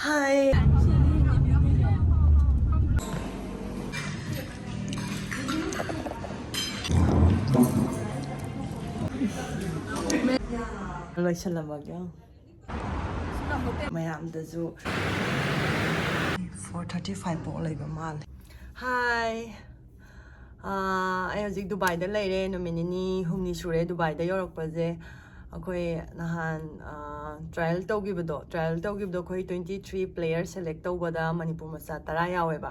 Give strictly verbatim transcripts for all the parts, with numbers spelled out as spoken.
Hi. ꯂꯣꯏꯁꯜꯂꯝꯃꯒꯦ꯫ ꯃꯌꯥꯝꯗꯁꯨ four thirty five ꯐꯥꯎ ꯂꯩꯕ ꯃꯥꯜꯂꯦ꯫ Hi. ꯑꯥ, ꯑꯩ ꯍꯧꯖꯤꯛ ꯗꯨꯕꯥꯏꯗ ꯂꯩꯔꯦ꯫ ꯅꯨꯃꯤꯠ ꯅꯤꯅꯤ ꯍꯨꯝꯅꯤ ꯁꯨꯔꯦ ꯗꯨꯕꯥꯏꯗ ꯌꯧꯔꯛꯄꯁꯦ꯫ ꯑꯩꯈꯣꯏ ꯅꯍꯥꯟ, ꯑꯥ, trial ꯇꯧꯈꯤꯕꯗꯣ, trial ꯇꯧꯈꯤꯕꯗꯣ ꯑꯩꯈꯣꯏ twenty three player select ꯇꯧꯕꯗ ꯃꯅꯤꯄꯨꯔ ꯃꯆꯥ ꯇꯔꯥ ꯌꯥꯎꯋꯦꯕ꯫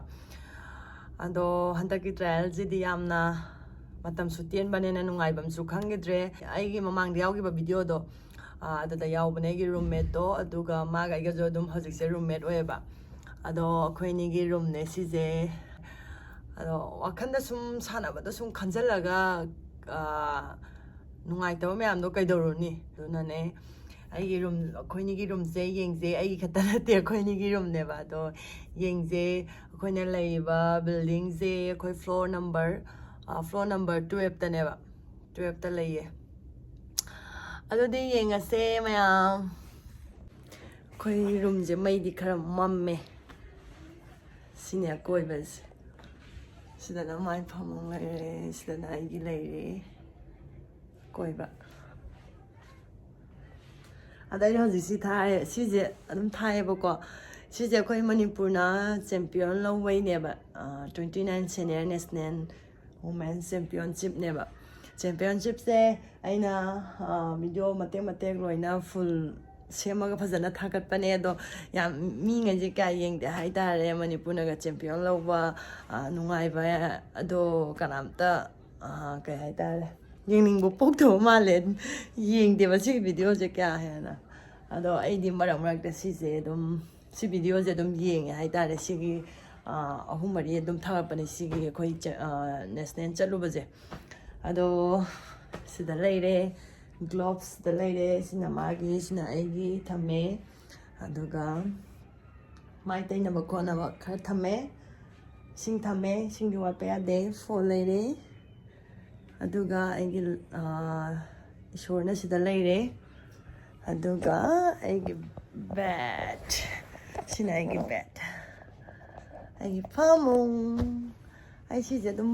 ꯑꯗꯣ ꯍꯟꯗꯛꯀꯤ trialꯁꯤꯗꯤ ꯌꯥꯝꯅ ꯃꯇꯝꯁꯨ ꯇꯦꯟꯕꯅꯤꯅ ꯅꯨꯡꯉꯥꯏꯕꯝꯁꯨ ꯈꯪꯈꯤꯗ꯭ꯔꯦ꯫ ꯑꯩꯒꯤ ꯃꯃꯥꯡꯗ ꯌꯥꯎꯈꯤꯕ videoꯗꯣ, ꯑꯥ, ꯑꯗꯨꯗ ꯌꯥꯎꯕꯅꯦ ꯑꯩꯒꯤ roommateꯇꯣ, ꯑꯗꯨꯒ ꯃꯥꯒ ꯑꯩꯒꯁꯨ ꯑꯗꯨꯝ ꯍꯧꯖꯤꯛꯁꯦ roommate ꯑꯣꯏꯌꯦꯕ꯫ ꯑꯗꯣ ꯑꯩꯈꯣꯏ ꯑꯅꯤꯒꯤ roomꯅꯦ ꯁꯤꯁꯦ꯫ ꯑꯗꯣ ꯋꯥꯈꯟꯗ ꯁꯨꯝ ꯁꯥꯟꯅꯕꯗ ꯁꯨꯝ ꯈꯟꯖꯜꯂꯒ, ꯑꯥ, ꯅꯨꯡꯉꯥꯏꯇꯕ ꯃꯌꯥꯝꯗꯣ ꯀꯩꯗꯧꯔꯨꯅꯤ? ꯑꯗꯨꯅꯅꯦ ꯑꯩꯒꯤ room, ꯑꯩꯈꯣꯏꯅꯤꯒꯤ roomꯁꯦ ꯌꯦꯡꯁꯦ꯫ ꯑꯩꯒꯤ ꯈꯛꯇ ꯅꯠꯇꯦ, ꯑꯩꯈꯣꯏꯅꯤꯒꯤ roomꯅꯦꯕ꯫ ꯑꯗꯣ ꯌꯦꯡꯁꯦ꯫ ꯑꯩꯈꯣꯏꯅ ꯂꯩꯔꯤꯕ buildingꯁꯦ ꯑꯩꯈꯣꯏ floor number, ꯑꯥ, floor number twelveꯇꯅꯦꯕ꯫ Twelveꯇ ꯂꯩꯌꯦ꯫ ꯑꯗꯨꯗꯤ ꯌꯦꯡꯉꯁꯦ ꯃꯌꯥꯝ꯫ ꯑꯩꯈꯣꯏ roomꯁꯦ ꯃꯩꯗꯤ ꯈꯔ ꯃꯝꯃꯦ꯫ ꯁꯤꯅꯦ ꯑꯀꯣꯏꯕꯁꯦ꯫ ꯁꯤꯗꯅ ꯃꯥꯏ ꯐꯃꯨꯡ ꯂꯩꯔꯦ, ꯁꯤꯗꯅ ꯑꯩꯒꯤ ꯂꯩꯔꯦ꯫ ꯀꯣꯏꯕ꯫ ꯑꯗ ꯑꯩꯅ ꯍꯧꯖꯤꯛ ꯁꯤ ꯊꯥꯏ, ꯁꯤꯁꯦ ꯑꯗꯨꯝ ꯊꯥꯏꯌꯦꯕꯀꯣ꯫ ꯁꯤꯁꯦ ꯑꯩꯈꯣꯏ ꯃꯅꯤꯄꯨꯔꯅ champion ꯂꯧꯕꯩꯅꯦꯕ꯫ ꯑꯥ, twenty nine senior national women championshipꯅꯦꯕ꯫ Championshipꯁꯦ ꯑꯩꯅ, ꯑꯥ, video ꯃꯇꯦꯛ ꯃꯇꯦꯛ ꯂꯣꯏꯅ full ꯁꯦꯝꯃꯒ ꯐꯖꯅ ꯊꯥꯒꯠꯄꯅꯦ꯫ ꯑꯗꯣ ꯌꯥꯝ ꯃꯤꯉꯩꯁꯦ ꯀꯌꯥ ꯌꯦꯡꯗꯦ ꯍꯥꯏꯇꯥꯔꯦ꯫ ꯃꯅꯤꯄꯨꯔꯅꯒ champion ꯂꯧꯕ, ꯑꯥ, ꯅꯨꯡꯉꯥꯏꯕ, ꯑꯗꯣ ꯀꯅꯥꯝꯇ, ꯑꯥ, ꯀꯩ ꯍꯥꯏꯇꯥꯔꯦ, ꯌꯦꯡꯅꯤꯡꯕ ꯄꯣꯛꯇꯕ ꯃꯥꯜꯂꯦ꯫ ꯌꯦꯡꯗꯦꯕ ꯁꯤꯒꯤ videoꯁꯦ ꯀꯌꯥ ꯍꯦꯟꯅ꯫ ꯑꯗꯣ ꯑꯩꯗꯤ ꯃꯔꯛ ꯃꯔꯛꯇ ꯁꯤꯁꯦ ꯑꯗꯨꯝ, ꯁꯤ videoꯁꯦ ꯑꯗꯨꯝ ꯌꯦꯡꯉꯦ ꯍꯥꯏꯇꯥꯔꯦ꯫ ꯁꯤꯒꯤ, ꯑꯥ, ꯑꯍꯨꯝ ꯃꯔꯤ ꯑꯗꯨꯝ ꯊꯥꯒꯠꯄꯅꯦ ꯁꯤꯒꯤ ꯑꯩꯈꯣꯏ ꯆ-, ꯑꯥ, national ꯆꯠꯂꯨꯕꯁꯦ꯫ ꯑꯗꯣ ꯁꯤꯗ ꯂꯩꯔꯦ, gloves ꯁꯤꯗ ꯂꯩꯔꯦ꯫ ꯁꯤꯅ ꯃꯥꯒꯤ, ꯁꯤꯅ ꯑꯩꯒꯤ ꯊꯝꯃꯦ꯫ ꯑꯗꯨꯒ ꯃꯥꯏ ꯇꯩꯅꯕ ꯈꯣꯠꯅꯕ ꯈꯔ ꯊꯝꯃꯦ꯫ ꯏꯁꯤꯡ ꯊꯝꯃꯦ, ꯏꯁꯤꯡꯗꯤ ꯋꯥꯠꯄ ꯌꯥꯗꯦ꯫ Phone ꯂꯩꯔꯦ꯫ ꯑꯗꯨꯒ ꯑꯩꯒꯤ, ꯑꯥ, ꯏꯁꯣꯔꯅ ꯁꯤꯗ ꯂꯩꯔꯦ꯫ ꯑꯗꯨꯒ ꯑꯩꯒꯤ bed, ꯁꯤꯅ ꯑꯩꯒꯤ ꯕꯦꯗ, ꯑꯩꯒꯤ ꯐꯃꯨꯡ꯫ ꯑꯩ ꯁꯤꯁꯦ ꯑꯗꯨꯝ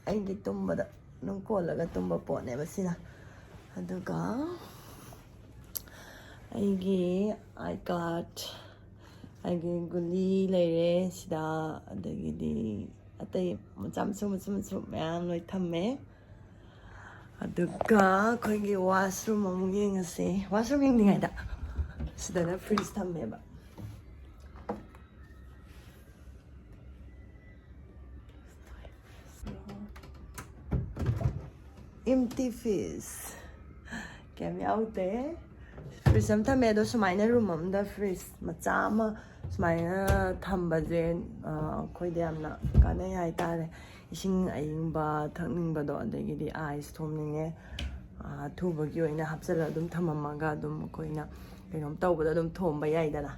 ꯑꯩꯒꯤ ꯇꯨꯝꯕꯗ ꯑꯗꯨꯝ ꯀꯣꯜꯂꯒ ꯇꯨꯝꯕ ꯄꯣꯠꯅꯦꯕ ꯁꯤꯅ꯫ ꯑꯗꯨꯒ ꯑꯩꯒꯤ ꯑꯥꯏ ꯀꯥꯔꯠ, ꯑꯩꯒꯤ ꯒꯨꯂꯤ ꯂꯩꯔꯦ ꯁꯤꯗ, ꯑꯗꯒꯤꯗꯤ ꯑꯇꯩ ꯃꯆꯥ ꯃꯁꯨ ꯃꯆꯨ ꯃꯆꯨ ꯃꯌꯥꯝ ꯂꯣꯏ ꯊꯝꯃꯦ꯫ ꯑꯗꯨꯒ ꯑꯩꯈꯣꯏꯒꯤ ꯋꯥꯁꯔꯨꯝ ꯑꯃꯨꯛ ꯌꯦꯡꯉꯁꯤ꯫ ꯋꯥꯁꯔꯨꯝ ꯌꯦꯡꯅꯤꯡꯉꯥꯏꯗ ꯁꯤꯗꯅ ꯐ꯭ꯔꯤꯖ ꯊꯝꯃꯦꯕ꯫ Empty fridge꯫ ꯀꯩꯝ ꯌꯥꯎꯗꯦ꯫ ꯐ꯭ꯔꯤꯖ ꯑꯃ ꯊꯝꯃꯦ, ꯑꯗꯣ ꯁꯨꯃꯥꯏꯅ ꯔꯨꯝ ꯑꯃꯗ ꯐ꯭ꯔꯤꯖ ꯃꯆꯥ ꯑꯃ ꯁꯨꯃꯥꯏꯅ ꯊꯝꯕꯁꯦ, ꯑ, ꯑꯩꯈꯣꯏꯗ ꯌꯥꯝꯅ ꯀꯥꯟꯅꯩ ꯍꯥꯏꯇꯥꯔꯦ꯫ ꯏꯁꯤꯡ ꯑꯏꯪꯕ ꯊꯛꯅꯤꯡꯕꯗꯣ, ꯑꯗꯒꯤꯗꯤ ꯑꯥꯏꯁ ꯊꯣꯝꯅꯤꯡꯉꯦ, ꯑ, ꯑꯊꯨꯕꯒꯤ ꯑꯣꯏꯅ ꯍꯥꯞꯆꯤꯜꯂꯒ ꯑꯗꯨꯝ ꯊꯝꯃꯝꯃꯒ ꯑꯗꯨꯝ ꯑꯩꯈꯣꯏꯅ ꯀꯩꯅꯣꯝ ꯇꯧꯕꯗ ꯑꯗꯨꯝ ꯊꯣꯝꯕ ꯌꯥꯏꯗꯅ꯫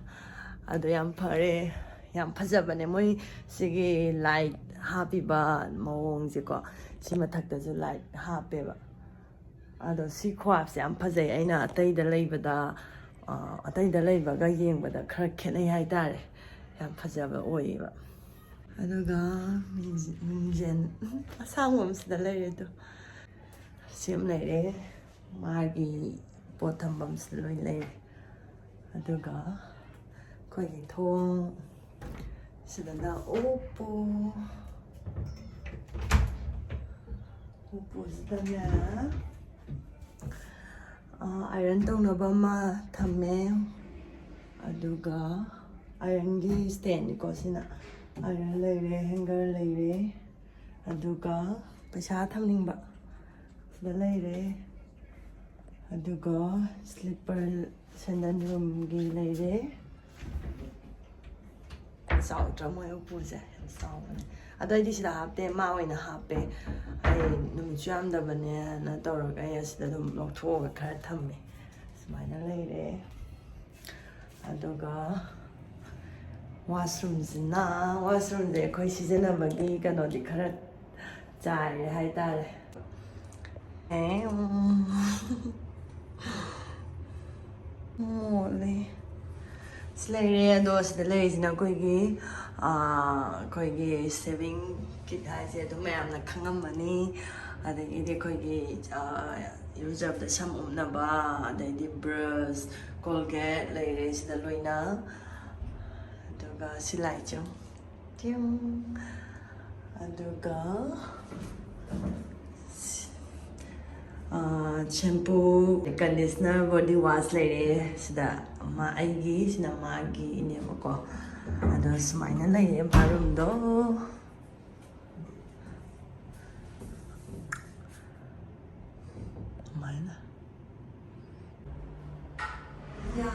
ꯑꯗꯣ ꯌꯥꯝ ꯐꯔꯦ, ꯌꯥꯝ ꯐꯖꯕꯅꯦ ꯃꯣꯏ ꯁꯤꯒꯤ ꯂꯥꯏꯠ ꯍꯥꯞꯄꯤꯕ ꯃꯑꯣꯡꯁꯦꯀꯣ꯫ ꯁꯤ ꯃꯊꯛꯇꯁꯨ ꯂꯥꯏꯠ ꯍꯥꯞꯄꯦꯕ꯫ ꯑꯗꯣ ꯁꯤ ꯈ꯭ꯋꯥꯞꯁꯦ ꯌꯥꯝ ꯐꯖꯩ꯫ ꯑꯩꯅ ꯑꯇꯩꯗ ꯂꯩꯕꯗ, ꯑ, ꯑꯇꯩꯗ ꯂꯩꯕꯒ ꯌꯦꯡꯕꯗ ꯈꯔ ꯈꯦꯠꯅꯩ ꯍꯥꯏꯇꯥꯔꯦ꯫ ꯌꯥꯝ ꯐꯖꯕ ꯑꯣꯏꯌꯦꯕ꯫ ꯑꯗꯨꯒ ꯃꯤꯡ-, ꯃꯤꯡꯖꯦꯜ ꯑꯁꯥꯡꯕ ꯑꯃꯁꯤꯗ ꯂꯩꯔꯦ ꯑꯗꯣ꯫ ꯁꯤ ꯑꯃ ꯂꯩꯔꯦ, ꯃꯥꯒꯤ ꯄꯣꯠ ꯊꯝꯐꯝꯁꯤꯗ ꯂꯣꯏ ꯂꯩꯔꯦ꯫ ꯑꯗꯨꯒ ꯑꯩꯈꯣꯏꯒꯤ ꯊꯣꯡ ꯁꯤꯗꯅ ꯎꯄꯨ, ꯎꯄꯨꯁꯤꯗꯅꯦ, ꯑꯥ, ꯑꯥꯏꯔꯟ ꯇꯧꯅꯕ ꯑꯃ ꯊꯝꯃꯦ꯫ ꯑꯗꯨꯒ ꯑꯥꯏꯔꯟꯒꯤ ꯁ꯭ꯇꯦꯟꯅꯤꯀꯣ ꯁꯤꯅ꯫ ꯑꯥꯏꯔꯟ ꯂꯩꯔꯦ, ꯍꯦꯡꯒꯔ ꯂꯩꯔꯦ꯫ ꯑꯗꯨꯒ ꯄꯩꯁꯥ ꯊꯝꯅꯤꯡꯕ ꯁꯤꯗ ꯂꯩꯔꯦ꯫ ꯑꯗꯨꯒ ꯁ꯭ꯂꯤꯞꯄꯔ, ꯁꯦꯟꯗꯟ ꯔꯨꯝꯒꯤ ꯂꯩꯔꯦ꯫ ꯆꯥꯎꯗ꯭ꯔꯥ ꯃꯣꯏ ꯎꯄꯨꯁꯦ? ꯌꯥꯝ ꯆꯥꯎꯕꯅꯦ꯫ ꯑꯗꯣ ꯑꯩꯗꯤ ꯁꯤꯗ ꯍꯥꯞꯇꯦ, ꯃꯥ ꯑꯣꯏꯅ ꯍꯥꯞꯄꯦ꯫ ꯑꯩ ꯅꯨꯃꯤꯠꯁꯨ ꯌꯥꯝꯗꯕꯅꯦꯅ ꯇꯧꯔꯒ ꯑꯩ ꯑꯁꯤꯗ ꯑꯗꯨꯝ ꯂꯧꯊꯣꯛꯑꯒ ꯈꯔ ꯊꯝꯃꯦ꯫ ꯁꯨꯃꯥꯏꯅ ꯂꯩꯔꯦ꯫ ꯑꯗꯨꯒ ꯋꯥꯁꯔꯨꯝꯁꯤꯅ, ꯋꯥꯁꯔꯨꯝꯁꯦ ꯑꯩꯈꯣꯏ ꯁꯤꯖꯤꯟꯅꯕꯒꯤ ꯀꯩꯅꯣꯗꯤ ꯈꯔ ꯆꯥꯏꯔꯦ ꯍꯥꯏꯇꯥꯔꯦ꯫ ꯑꯦ, ꯎꯝ꯫ ꯃꯣꯠꯂꯦ꯫ ꯁꯤ ꯂꯩꯔꯦ꯫ ꯑꯗꯣ ꯁꯤꯗ ꯂꯩꯔꯤꯁꯤꯅ ꯑꯩꯈꯣꯏꯒꯤ, ꯑꯥ, ꯑꯩꯈꯣꯏꯒꯤ ꯁꯦꯚꯤꯡ ꯀꯤꯠ ꯍꯥꯏꯁꯦ ꯑꯗꯨꯝ ꯃꯌꯥꯝꯅ ꯈꯪꯉꯝꯃꯅꯤ꯫ ꯑꯗꯒꯤꯗꯤ ꯑꯩꯈꯣꯏꯒꯤ, ꯑꯥ, ꯏꯔꯨꯖꯕꯗ ꯁꯝ ꯎꯞꯅꯕ, ꯑꯗꯩꯗꯤ ꯕ꯭ꯔꯁ, ꯀꯣꯜꯒꯦꯠ ꯂꯩꯔꯦ ꯁꯤꯗ ꯂꯣꯏꯅ꯫ ꯑꯗꯨꯒ ꯁꯤ ꯂꯥꯏꯠꯁꯦ ꯌꯦꯡꯉꯨ꯫ ꯇꯤꯡ꯫ ꯑꯗꯨꯒ ꯁꯤ-, ꯑꯥ, ꯁꯦꯝꯄꯨ, ꯀꯟꯗꯤꯁꯅꯔ, ꯕꯣꯗꯤ ꯋꯥꯁ ꯂꯩꯔꯦ ꯁꯤꯗ꯫ ꯑꯃ ꯑꯩꯒꯤ, ꯁꯤꯅ ꯃꯥꯒꯤꯅꯦꯕꯀꯣ꯫ ꯑꯗꯣ ꯁꯨꯃꯥꯏꯅ ꯂꯩꯔꯦ ꯕꯥꯠꯔꯨꯝꯗꯣ꯫ ꯑꯗꯨꯃꯥꯏꯅ꯫ ꯌꯥ,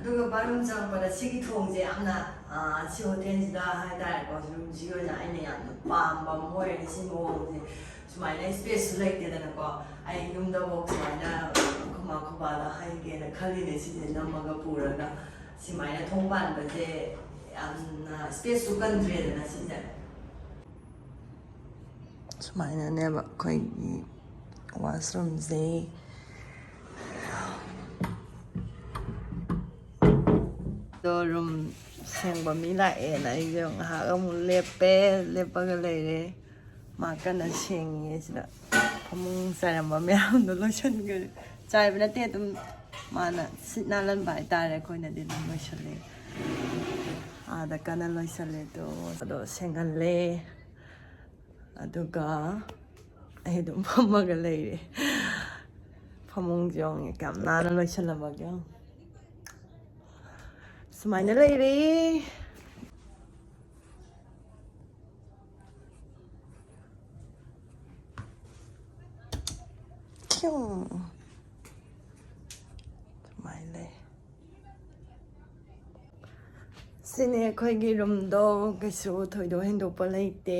ꯑꯗꯨꯒ ꯕꯥꯠꯔꯨꯝ ꯆꯪꯉꯛꯄꯗ ꯁꯤꯒꯤ ꯊꯣꯡꯁꯦ ꯌꯥꯝꯅ, ꯑꯥ, ꯁꯤ ꯍꯣꯇꯦꯜꯁꯤꯗ ꯍꯥꯏꯇꯥꯔꯦꯀꯣ, ꯔꯨꯝꯁꯤꯒꯤ ꯑꯣꯏꯅ ꯑꯩꯅ ꯌꯥꯝꯅ ꯄꯥꯝꯕ ꯑꯃ ꯑꯣꯏꯔꯦ ꯁꯤ ꯃꯑꯣꯡꯁꯦ꯫ ꯁꯨꯃꯥꯏꯅ ꯁ꯭ꯄꯦꯁꯁꯨ ꯂꯩꯇꯦꯗꯅꯀꯣ꯫ ꯑꯩ ꯌꯨꯝꯗꯐꯥꯎ ꯁꯨꯃꯥꯏꯅ ꯑꯩꯈꯣꯏ ꯃꯥ ꯑꯩꯈꯣꯏ ꯕꯥꯗ ꯍꯥꯏꯒꯦꯅ ꯈꯜꯂꯤꯅꯦ, ꯁꯤꯁꯦ ꯅꯝꯃꯒ ꯄꯨꯔꯒ ꯁꯨꯃꯥꯏꯅ ꯊꯣꯡ ꯄꯥꯟꯕꯁꯦ ꯌꯥꯝꯅ ꯁ꯭ꯄꯦꯁꯁꯨ ꯀꯟꯗ꯭ꯔꯦꯗꯅ ꯁꯤꯁꯦ꯫ ꯁꯨꯃꯥꯏꯅꯅꯦꯕ ꯑꯩꯈꯣꯏꯒꯤ ꯋꯥꯁꯔꯨꯝꯁꯦ꯫ ꯑꯗꯣ ꯔꯨꯝ ꯁꯦꯡꯕ ꯃꯤ ꯂꯥꯛꯑꯦꯅ ꯑꯩꯁꯦ ꯉꯥꯏꯍꯥꯛ ꯑꯃꯨꯛ ꯂꯦꯞꯄꯦ꯫ ꯂꯦꯞꯄꯒ ꯂꯩꯔꯦ꯫ ꯃꯥ ꯀꯟꯅ ꯁꯦꯡꯉꯤꯌꯦ ꯁꯤꯗ꯫ ꯐꯃꯨꯡ ꯆꯥꯏꯔꯝꯕ ꯃꯌꯥꯝꯗꯣ ꯂꯣꯏꯁꯤꯟꯈ꯭ꯔꯦ꯫ ꯆꯥꯏꯕ ꯅꯠꯇꯦ, ꯑꯗꯨꯝ ꯃꯥꯅ ꯁꯤꯠ ꯅꯥꯜꯍꯟꯕ ꯍꯥꯏꯇꯥꯔꯦ꯫ ꯑꯩꯈꯣꯏꯅꯗꯤ ꯑꯗꯨꯝ ꯂꯣꯏꯁꯤꯜꯂꯦ꯫ ꯑꯥꯗ ꯀꯟꯅ ꯂꯣꯏꯁꯤꯜꯂꯦ ꯑꯗꯣ꯫ ꯑꯗꯣ ꯁꯦꯡꯍꯜꯂꯦ꯫ ꯑꯗꯨꯒ ꯑꯩ ꯑꯗꯨꯝ ꯐꯝꯃꯒ ꯂꯩꯔꯦ꯫ ꯐꯃꯨꯡꯁꯦ ꯌꯦꯡꯉꯦ ꯀꯌꯥꯝ ꯅꯥꯟꯅ ꯂꯣꯏꯁꯤꯜꯂꯝꯃꯒꯦ ꯌꯦꯡꯉꯣ꯫ ꯁꯨꯃꯥꯏꯅ ꯂꯩꯔꯦ꯫ ꯁꯨꯃꯥꯏꯅ ꯂꯩ꯫ ꯁꯤꯅꯦ ꯑꯩꯈꯣꯏꯒꯤ ꯔꯨꯝꯗꯣ꯫ ꯀꯩꯁꯨ ꯊꯣꯏꯗꯣꯛ ꯍꯦꯟꯗꯣꯛꯄ ꯂꯩꯇꯦ꯫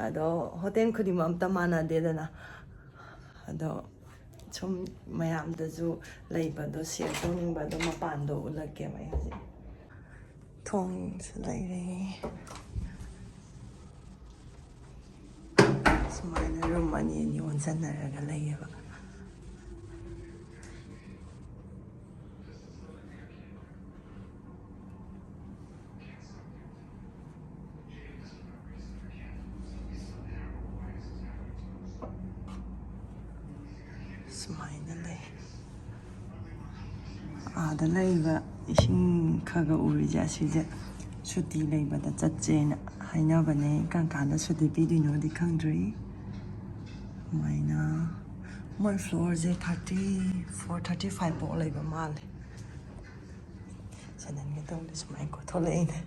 ꯑꯗꯣ ꯍꯣꯇꯦꯜ ꯈꯨꯗꯤꯡꯃꯛ ꯑꯝꯇ ꯃꯥꯟꯅꯗꯦꯗꯅ꯫ ꯑꯗꯣ ꯁꯨꯝ ꯃꯌꯥꯝꯗꯁꯨ ꯂꯩꯕꯗꯣ ꯁꯤꯌꯔ ꯇꯧꯅꯤꯡꯕ, ꯑꯗꯣ ꯃꯄꯥꯟꯗꯣ ꯎꯠꯂꯛꯀꯦꯕ ꯑꯩ ꯍꯧꯖꯤꯛ꯫ ꯊꯣꯡꯁꯨ ꯂꯩꯔꯦ꯫ ꯁꯨꯃꯥꯏꯅ ꯔꯨꯝ ꯑꯅꯤ ꯑꯅꯤ ꯑꯣꯟꯁꯤꯟꯅꯔꯒ ꯂꯩꯌꯦꯕ꯫ ꯗ ꯂꯩꯕ ꯏꯁꯤꯡ ꯈꯔ ꯈꯔ ꯎꯔꯤꯁꯦ ꯑꯁꯤꯁꯦ ꯁꯨꯇꯤ ꯂꯩꯕꯗ ꯆꯠꯁꯦꯅ ꯍꯥꯏꯅꯕꯅꯦ꯫ ꯀꯔꯝ ꯀꯥꯟꯗ ꯁꯨꯇꯤ ꯄꯤꯗꯣꯏꯅꯣꯗꯤ ꯈꯪꯗ꯭ꯔꯤ꯫ ꯁꯨꯃꯥꯏꯅ ꯃꯣꯏ floorꯁꯦ thirty four, thirty five ꯐꯥꯎ ꯂꯩꯕ ꯃꯥꯜꯂꯦ꯫ ꯁꯦꯟꯗꯟꯒ ꯇꯣꯡꯗ ꯁꯨꯃꯥꯏꯅ ꯀꯣꯊꯣꯛꯂꯛꯏꯅꯦ꯫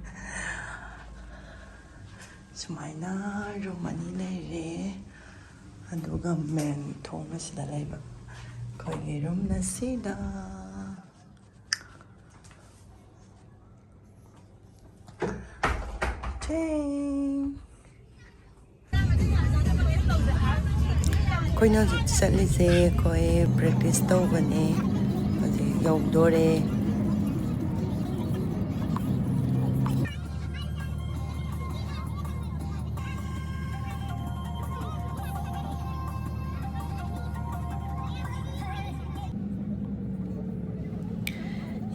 ꯁꯨꯃꯥꯏꯅ room ꯑꯅꯤ ꯂꯩꯔꯦ꯫ ꯑꯗꯨꯒ main ꯊꯣꯡ ꯑꯁꯤꯗ ꯂꯩꯕ ꯑꯩꯈꯣꯏꯒꯤ roomꯅ ꯁꯤꯗ꯫ ꯆꯤꯡ꯫ ꯑꯩꯈꯣꯏꯅ ꯍꯧꯖꯤꯛ ꯆꯠꯂꯤꯁꯦ ꯑꯩꯈꯣꯏ practice ꯇꯧꯕꯅꯦ꯫ ꯍꯧꯖꯤꯛ ꯌꯧꯗꯣꯔꯦ꯫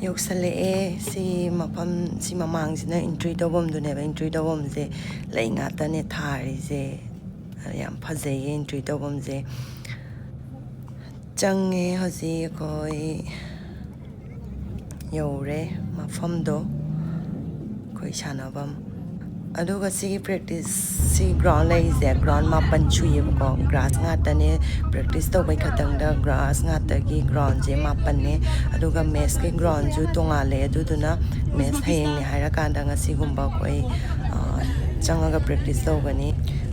ꯌꯧꯁꯜꯂꯛꯑꯦ꯫ ꯁꯤ ꯃꯐꯝ, ꯁꯤ ꯃꯃꯥꯡꯁꯤꯅ entry ꯇꯧꯐꯝꯗꯨꯅꯦꯕ꯫ Entry ꯇꯧꯐꯝꯁꯦ ꯂꯩ ꯉꯥꯛꯇꯅꯦ ꯊꯥꯔꯤꯁꯦ꯫ ꯌꯥꯝ ꯐꯖꯩꯌꯦ entry ꯇꯧꯐꯝꯁꯦ꯫ ꯆꯪꯉꯦ ꯍꯧꯖꯤꯛ ꯑꯩꯈꯣꯏ꯫ ꯌꯧꯔꯦ ꯃꯐꯝꯗꯣ, ꯑꯩꯈꯣꯏ ꯁꯥꯟꯅꯐꯝ꯫ ꯑꯗꯨꯒ ꯁꯤꯒꯤ practice, ꯁꯤ ground ꯂꯩꯔꯤꯁꯦ ground ꯃꯥꯄꯟ ꯁꯨꯏꯌꯦꯕꯀꯣ꯫ Grass ꯉꯥꯛꯇꯅꯦ, practice ꯇꯧꯕꯩ ꯈꯛꯇꯪꯗ grass ꯉꯥꯛꯇꯒꯤ groundꯁꯦ ꯃꯥꯄꯟꯅꯦ꯫ ꯑꯗꯨꯒ matchꯀꯤ groundꯁꯨ ꯇꯣꯉꯥꯜꯂꯦ꯫ ꯑꯗꯨꯗꯨꯅ match ꯍꯌꯦꯡꯅꯦ ꯍꯥꯏꯔꯀꯥꯟꯗ ꯉꯁꯤꯒꯨꯝꯕ ꯑꯩꯈꯣꯏ, ꯑ, ꯆꯪꯉꯒ practice ꯇꯧꯒꯅꯤ꯫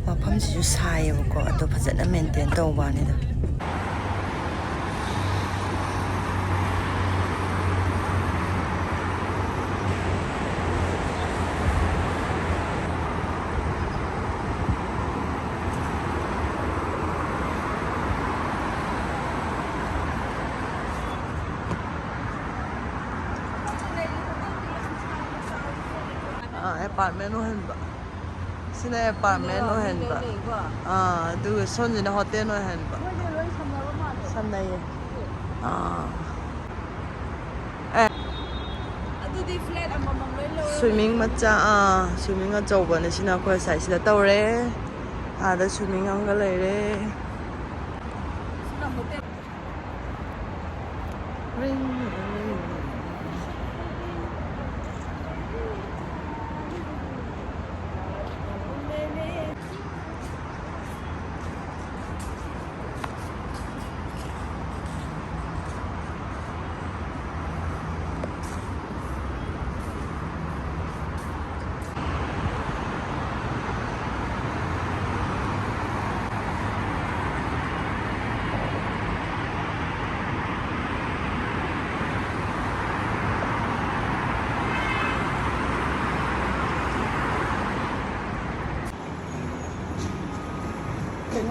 ꯃꯐꯝꯁꯤꯁꯨ ꯁꯥꯏꯌꯦꯕꯀꯣ, ꯑꯗꯣ ꯐꯖꯅ maintain ꯇꯧꯕ ꯋꯥꯅꯤꯗ꯫ ꯑꯥ, apartment ꯑꯣꯏꯍꯟꯕ꯫ ꯁꯤꯅ apartment ꯑꯣꯏꯍꯟꯕ꯫ ꯑꯥ, ꯑꯗꯨꯒ ꯁꯣꯝꯁꯤꯅ hotel ꯑꯣꯏꯍꯟꯕ꯫ ꯁꯝꯅꯩꯌꯦ꯫ ꯑꯥ꯫ ꯑꯦ꯫ ꯑꯗꯨꯗꯤ flat ꯑꯃꯃꯝ ꯂꯣꯏ ꯂꯧꯔꯣ꯫ Swimming ꯃꯆꯥ, ꯑꯥ, swimming ꯑꯆꯧꯕꯅꯦ꯫ ꯁꯤꯅ ꯑꯩꯈꯣꯏ ꯉꯁꯥꯏ ꯁꯤꯗ ꯇꯧꯔꯦ꯫ ꯑꯥꯗ swimming ꯑꯃꯒ ꯂꯩꯔꯦ꯫ ꯁꯤꯅ hotel꯫ Ring, ring, ring.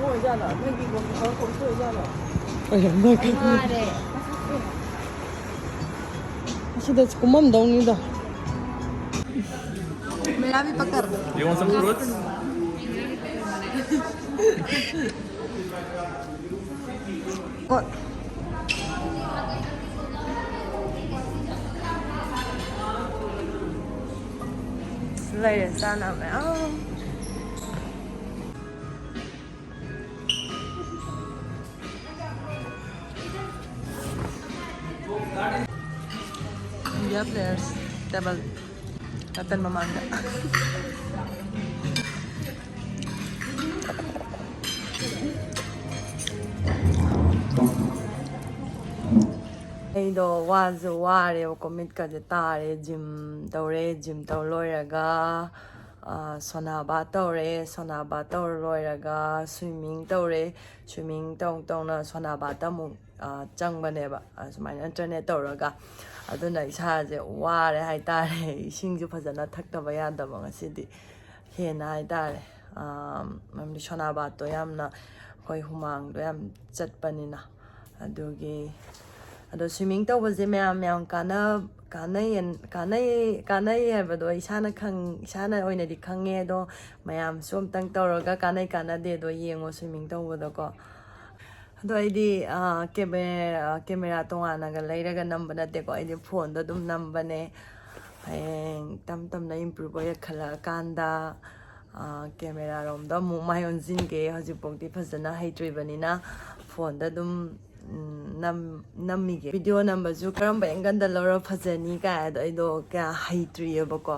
ꯑꯣꯏꯖꯥꯠꯂꯣ? ꯅꯣꯏꯒꯤ ꯀꯣꯐꯤ ꯍꯥꯎꯁ ꯑꯣꯏꯖꯥꯠꯂꯣ? ꯑꯣꯏꯔꯝꯗꯣꯏ ꯈꯪꯗꯦ꯫ ꯃꯥꯅꯦ꯫ ꯑꯁꯤꯗ ꯀꯨꯝꯃꯝꯗꯧꯅꯤꯗ꯫ ꯃꯦꯔꯥ V ꯄꯀꯔ꯫ You want some fruits? ꯍꯣꯏ꯫ ꯂꯩꯔꯦ ꯆꯥꯅꯕ ꯃꯌꯥꯝ꯫ India players table ꯀꯇꯟ ꯃꯃꯥꯡꯗ꯫ ꯑꯩꯗꯣ ꯋꯥꯁꯨ ꯋꯥꯔꯦꯕꯀꯣ, ꯃꯤꯠꯀꯁꯦ ꯇꯥꯔꯦ꯫ ꯖꯤꯝ ꯇꯧꯔꯦ, ꯖꯤꯝ ꯇꯧ ꯂꯣꯏꯔꯒ, ꯑ, ꯁꯣꯅꯥꯕꯥ ꯇꯧꯔꯦ, ꯁꯣꯅꯥꯕꯥ ꯇꯧꯔ ꯂꯣꯏꯔꯒ ꯁ꯭ꯋꯤꯃꯤꯡ ꯇꯧꯔꯦ, ꯁ꯭ꯋꯤꯃꯤꯡ ꯇꯧ ꯇꯧꯅ ꯁꯣꯅꯥꯕꯥꯗ ꯑꯃꯨꯛ, ꯑ, ꯆꯪꯕꯅꯦꯕ, ꯑ, ꯁꯨꯃꯥꯏꯅ ꯑꯜꯇꯔꯅꯦꯠ ꯇꯧꯔꯒ꯫ ꯑꯗꯨꯅ ꯏꯁꯥꯁꯦ ꯋꯥꯔꯦ ꯍꯥꯏꯇꯥꯔꯦ꯫ ꯏꯁꯤꯡꯁꯨ ꯐꯖꯅ ꯊꯛꯇꯕ ꯌꯥꯗꯕ ꯉꯁꯤꯗꯤ ꯍꯦꯟꯅ ꯍꯥꯏꯇꯥꯔꯦ꯫ ꯑ, ꯃꯔꯝꯗꯤ ꯁꯣꯅꯥꯕꯥꯗꯇꯣ ꯌꯥꯝꯅ ꯑꯩꯈꯣꯏ ꯍꯨꯃꯥꯡꯗꯣ ꯌꯥꯝ ꯆꯠꯄꯅꯤꯅ꯫ ꯑꯗꯨꯒꯤ, ꯑꯗꯣ ꯁ꯭ꯋꯤꯃꯤꯡ ꯇꯧꯕꯁꯦ ꯃꯌꯥꯝ ꯌꯥꯝ ꯀꯥꯟꯅ-, ꯀꯥꯟꯅꯩ, ꯀꯥꯟꯅꯩ, ꯀꯥꯟꯅꯩ ꯍꯥꯏꯕꯗꯣ ꯏꯁꯥꯅ ꯈꯪ-, ꯏꯁꯥꯅ ꯑꯣꯏꯅꯗꯤ ꯈꯪꯉꯦ꯫ ꯑꯗꯣ ꯃꯌꯥꯝꯁꯨ ꯑꯝꯇꯪ ꯇꯧꯔꯒ ꯀꯥꯟꯅꯩ ꯀꯥꯟꯅꯗꯦꯗꯣ ꯌꯦꯡꯉꯣ ꯁ꯭ꯋꯤꯃꯤꯡ ꯇꯧꯕꯗꯀꯣ꯫ ꯑꯗꯣ ꯑꯩꯗꯤ, ꯑ, ꯀꯦꯃꯦ-, ꯑ, ꯀꯦꯃꯦꯔꯥ ꯇꯣꯉꯥꯟꯅꯒ ꯂꯩꯔꯒ ꯅꯝꯕ ꯅꯠꯇꯦꯀꯣ, ꯑꯩꯗꯤ ꯐꯣꯟꯗ ꯑꯗꯨꯝ ꯅꯝꯕꯅꯦ꯫ ꯍꯌꯦꯡ ꯇꯞ ꯇꯞꯅ ꯏꯝꯄ꯭ꯔꯨꯚ ꯑꯣꯏꯔꯛꯈꯠꯂꯛꯑꯀꯥꯟꯗ, ꯑ, ꯀꯦꯃꯦꯔꯥꯔꯣꯝꯗ ꯑꯃꯨꯛ ꯃꯥꯏ ꯑꯣꯟꯁꯤꯟꯒꯦ꯫ ꯍꯧꯖꯤꯛꯐꯥꯎꯗꯤ ꯐꯖꯅ ꯍꯩꯇ꯭ꯔꯤꯕꯅꯤꯅ ꯐꯣꯟꯗ ꯑꯗꯨꯝ, ꯎꯝ, ꯅꯝ-, ꯅꯝꯃꯤꯒꯦ꯫ ꯚꯤꯗꯤꯑꯣ ꯅꯝꯕꯁꯨ ꯀꯔꯝꯕ ꯑꯦꯡꯒꯜꯗ ꯂꯧꯔ ꯐꯖꯅꯤ ꯀꯥꯏ ꯑꯗꯣ ꯑꯩꯗꯣ ꯀꯌꯥ ꯍꯩꯇ꯭ꯔꯤꯑꯕꯀꯣ꯫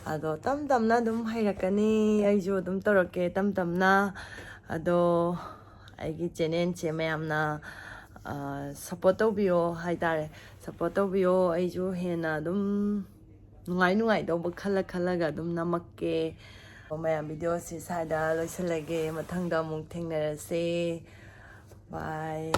ꯑꯗꯣ ꯇꯞ ꯇꯞꯅ ꯑꯗꯨꯝ ꯍꯩꯔꯛꯀꯅꯤ꯫ ꯑꯩꯁꯨ ꯑꯗꯨꯝ ꯇꯧꯔꯛꯀꯦ ꯇꯞ ꯇꯞꯅ꯫ ꯑꯗꯣ ꯑꯩꯒꯤ ꯆꯦꯅꯦꯜꯁꯦ ꯃꯌꯥꯝꯅ, ꯑ, ꯁꯞꯄꯣꯔꯠ ꯇꯧꯕꯤꯌꯣ ꯍꯥꯏꯇꯥꯔꯦ꯫ ꯁꯞꯄꯣꯔꯠ ꯇꯧꯕꯤꯌꯣ꯫ ꯑꯩꯁꯨ ꯍꯦꯟꯅ ꯑꯗꯨꯝ ꯅꯨꯡꯉꯥꯏ ꯅꯨꯡꯉꯥꯏꯗꯧꯕ ꯈꯜꯂ ꯈꯜꯂꯒ ꯑꯗꯨꯝ ꯅꯝꯃꯛꯀꯦ꯫ ꯃꯌꯥꯝ, ꯚꯤꯗꯤꯑꯣꯁꯤ ꯁ꯭ꯋꯥꯏꯗ ꯂꯣꯏꯁꯤꯜꯂꯒꯦ꯫ ꯃꯊꯪꯗ ꯑꯃꯨꯛ ꯊꯦꯡꯅꯔꯁꯦ꯫ ꯕꯥꯏ꯫